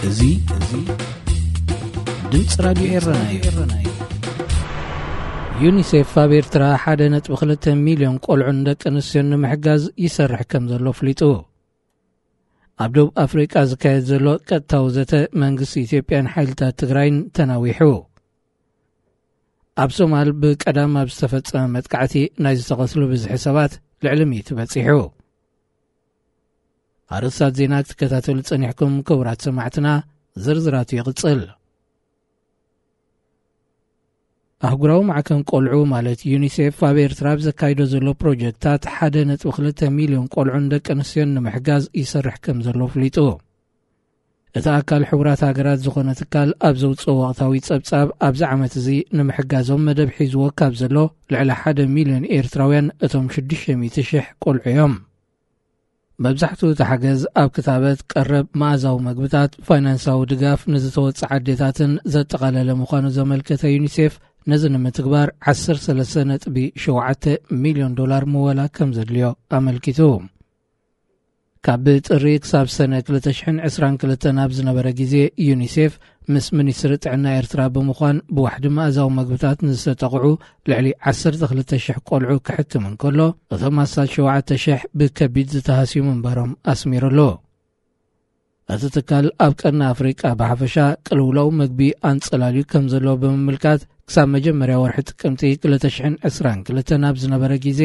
እዚ ድምፂ ራድዮ ኤረና እዩ። ዩኒሴፍ ኣብ ኤርትራ ሓደ ነጥቢ ክልተ ሚልዮን ቆልዑን ደቂ ኣንስትዮን ንምሕጋዝ ይሰርሕ ከም ዘሎ ኣፍሊጡ። ኣብ ደቡብ ኣፍሪቃ ዝካየድ ዘሎ ቀጥታዊ ዘተ መንግስቲ ኢትዮጵያን ሓይልታት ትግራይን ተናዊሑ። ኣብ ሶማል ብቀዳም ኣብ ዝተፈጸመ መጥቃዕቲ ናይ ዝተቐትሉ ብዝሒ ሰባት ልዕሊ ሚእቲ በጺሑ። ኣርእስታት ዜና ክትከታተሉ ጸኒሕኩም ክቡራት ሰማዕትና፣ ዝርዝራቱ ይቕጽል። ኣህጉራዊ ማዕከን ቆልዑ ማለት ዩኒሴፍ ኣብ ኤርትራ ኣብ ዘካይዶ ዘሎ ፕሮጀክታት ሓደ ነጥቢ ክልተ ሚልዮን ቆልዑን ደቂ ኣንስትዮን ንምሕጋዝ ይሰርሕ ከም ዘሎ ኣፍሊጡ። እቲ ኣካል ሕቡራት ሃገራት ዝኾነ ትካል ኣብ ዘውፅኦ ወቕታዊ ጸብጻብ ኣብዚ ዓመት እዚ ንምሕጋዞም መደብ ሒዝዎ ካብ ዘሎ ልዕሊ ሓደ ሚልዮን ኤርትራውያን እቶም ሽዱሽተ ሚእቲ ሽሕ ቆልዑ እዮም። መብዛሕትኡ እቲ ሓገዝ ኣብ ክታበት፣ ቀረብ መኣዛዊ መግብታት፣ ፋይናንሳዊ ድጋፍ ንዝተወፅዓ ኣዴታትን ዘጠቓለለ ምዃኑ ዘመልከተ ዩኒሴፍ፣ ነዚ ንምትግባር ዓሰርተ ሰለስተ ነጥቢ ሸውዓተ ሚልዮን ዶላር ምወላ ከም ዘድልዮ ኣመልኪቱ። ካብ ጥሪ ክሳብ ሰነ ክልተ ሽሕን ዕስራን ክልተን ኣብ ዝነበረ ግዜ ዩኒሴፍ ምስ ሚኒስትሪ ጥዕና ኤርትራ ብምዃን ብዋሕዲ መኣዛዊ መግብታት ንዝተጠቕዑ ልዕሊ ዓሰርተ ክልተ ሽሕ ቆልዑ ክሕክም እንከሎ፣ እቶም ኣስታት ሸውዓተ ሽሕ ብከቢድ ዝተሃስዩ ምንባሮም ኣስሚሩሉ። እቲ ትካል ኣብ ቀርኒ ኣፍሪቃ ብሓፈሻ ቅልውላው መግቢ ኣንጸላልዩ ከም ዘሎ ብምምልካት፣ ክሳብ መጀመርያ ወርሒ ጥቅምቲ ክልተ ሽሕን ዕስራን ክልተን ኣብ ዝነበረ ግዜ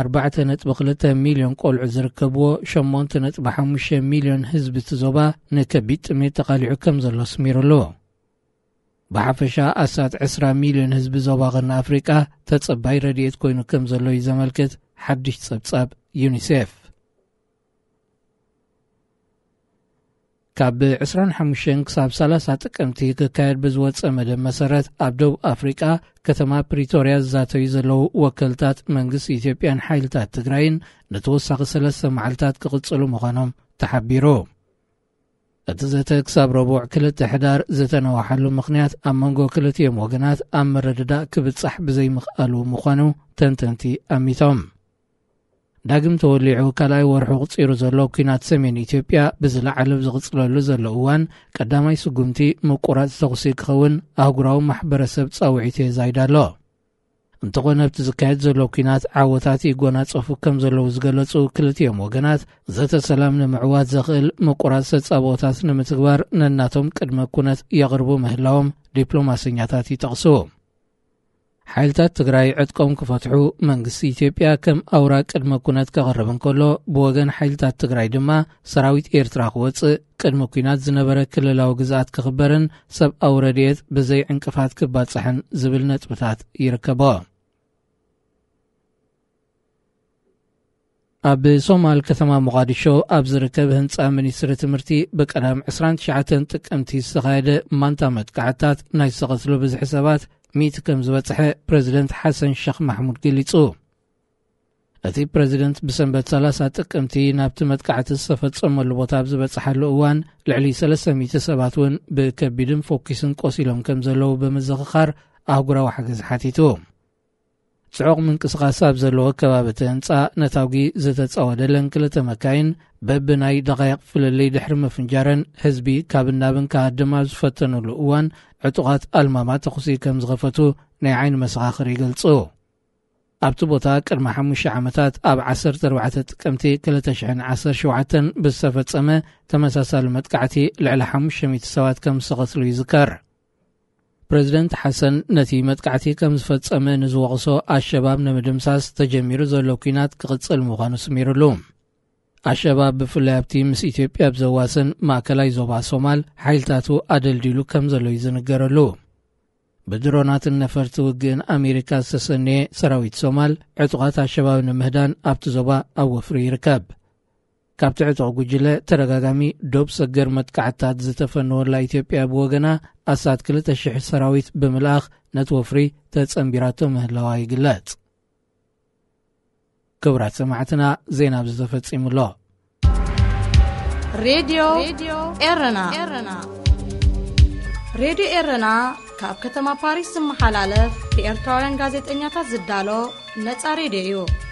ኣርባዕተ ነጥቢ ክልተ ሚልዮን ቆልዑ ዝርከብዎ ሸሞንተ ነጥቢ ሓሙሽተ ሚልዮን ህዝቢ እቲ ዞባ ንከቢድ ጥሜት ተቓሊዑ ከም ዘሎ ኣስሚሩሉ። ብሓፈሻ ኣስታት ዕስራ ሚልዮን ህዝቢ ዞባ ቀርኒ ኣፍሪቃ ተጸባይ ረድኤት ኮይኑ ከም ዘሎ እዩ ዘመልክት ሓድሽ ጸብጻብ ዩኒሴፍ። ካብ ዕስራን ሓሙሽተን ክሳብ ሰላሳ ጥቅምቲ ክካየድ ብዝወጸ መደብ መሰረት፣ ኣብ ደቡብ ኣፍሪቃ ከተማ ፕሪቶርያ ዝዛተዩ ዘለዉ ወከልታት መንግስቲ ኢትዮጵያን ሓይልታት ትግራይን ንተወሳኺ ሰለስተ መዓልታት ክቕጽሉ ምዃኖም ተሓቢሩ። እቲ ዘተ ክሳብ ረቡዕ ክልተ ሕዳር ዝተነዋሓሉ ምኽንያት፣ ኣብ መንጎ ክልቲኦም ወገናት ኣብ ምርድዳእ ክብጻሕ ብዘይምኽኣሉ ምዃኑ ተንተንቲ ኣሚቶም። ዳግም ተወሊዑ ካልኣይ ወርሑ ቁጺሩ ዘሎ ኲናት ሰሜን ኢትዮጵያ ብዝለዓለ ኣብ ዝቕጽለሉ ዘሎ እዋን፣ ቀዳማይ ስጉምቲ ምቁራጽ ተኹሲ ክኸውን ኣህጉራዊ ማሕበረሰብ ጻውዒት የዛይድ ኣሎ። እንተኾነ፣ ኣብቲ ዝካየድ ዘሎ ኲናት ዓወታት ይጎናጸፉ ከም ዘለዉ ዝገለጹ ክልቲኦም ወገናት፣ ዘተ ሰላም ንምዕዋት ዘኽእል ምቁራጽ ተጻብኦታት ንምትግባር ነናቶም ቅድመ ኩነት የቕርቡ ምህላዎም ዲፕሎማሰኛታት ይጠቕሱ። ሓይልታት ትግራይ ዕጥቆም ክፈትሑ መንግስቲ ኢትዮጵያ ከም ኣውራ ቅድመ ኩነት ከቕርብ እንከሎ፣ ብወገን ሓይልታት ትግራይ ድማ ሰራዊት ኤርትራ ክወጽእ ቅድሚ ኲናት ዝነበረ ክልላዊ ግዝኣት ክኽበርን ሰብኣዊ ረድኤት ብዘይ ዕንቅፋት ክባጻሕን ዝብል ነጥብታት ይርከቦ። ኣብ ሶማል ከተማ ሞቓዲሾ ኣብ ዝርከብ ህንጻ ሚኒስትሪ ትምህርቲ ብቀዳም ዕስራን ትሽዓተን ጥቅምቲ ዝተኻየደ ማንታ መጥቃዕታት ናይ ዝተቐትሉ ብዝሒ ሰባት ሚእቲ ከም ዝበጽሐ ፕረዚደንት ሓሰን ሸኽ ማሕሙድ ገሊጹ። እቲ ፕረዚደንት ብሰንበት ሰላሳ ጥቅምቲ ናብቲ መጥቃዕቲ ዝተፈጸመሉ ቦታ ኣብ ዝበጽሓሉ እዋን፣ ልዕሊ ሰለስተ ሚእቲ ሰባት እውን ብከቢድን ፎኪስን ቆሲሎም ከም ዘለዉ ብምዝኽኻር፣ ኣህጉራዊ ሓገዝ ሓቲቱ። ጽዑቕ ምንቅስቓስ ኣብ ዘለዎ ከባቢ እቲ ህንጻ፣ ነታጒ ዝተጻወደለን ክልተ መካይን በብናይ ደቓይቕ ፍልልይ ድሕሪ ምፍንጃረን፣ ህዝቢ ካብን ናብን ክሃድም ኣብ ዝፈተኑሉ እዋን፣ ዕጡቓት ኣልማማ ተኹሲ ከም ዝኸፈቱ ናይ ዓይኒ መሰኻኽር ይገልጹ። ኣብቲ ቦታ ቅድሚ ሓሙሽተ ዓመታት ኣብ ዓሰርተ ኣርባዕተ ጥቅምቲ ክልተ ሽሕን ዓሰርተ ሸውዓተን ብዝተፈጸመ ተመሳሳሊ መጥቃዕቲ ልዕሊ ሓሙሽተ ሚእቲ ሰባት ከም ዝተቐትሉ ይዝከር። ፕረዚደንት ሓሰን ነቲ መጥቃዕቲ ከም ዝፈጸመ ንዝወቕሶ ኣሸባብ ንምድምሳስ ተጀሚሩ ዘሎ ኲናት ክቕጽል ምዃኑ ስሚሩሉ። ኣሸባብ ብፍላይ ኣብቲ ምስ ኢትዮጵያ ኣብ ዘዋስን ማእከላይ ዞባ ሶማል ሓይልታቱ ኣደልዲሉ ከም ዘሎ እዩ ዝንገረሉ። ብድሮናትን ነፈርቲ ውግእን ኣሜሪካ ዝተሰነየ ሰራዊት ሶማል ዕጡቓት ኣሸባብ ንምህዳን ኣብቲ ዞባ ኣብ ወፍሪ ይርከብ። ካብቲ ዕጡቕ ጉጅለ ተደጋጋሚ ዶብ ሰገር መጥቃዕትታት ዝተፈነወላ ኢትዮጵያ ብወገና ኣስታት ክልተ ሽሕ ሰራዊት ብምልኣኽ ነቲ ወፍሪ ተጸንቢራቶ ምህላዋ ይግለጽ። ክቡራት ሰማዕትና፣ ዜና ኣብዚ ተፈጺሙ ኣሎ። ሬድዮ ኤረና። ሬድዮ ኤረና ካብ ከተማ ፓሪስ ዝመሓላለፍ ብኤርትራውያን ጋዜጠኛታት ዝዳሎ ነጻ ሬድዮ እዩ።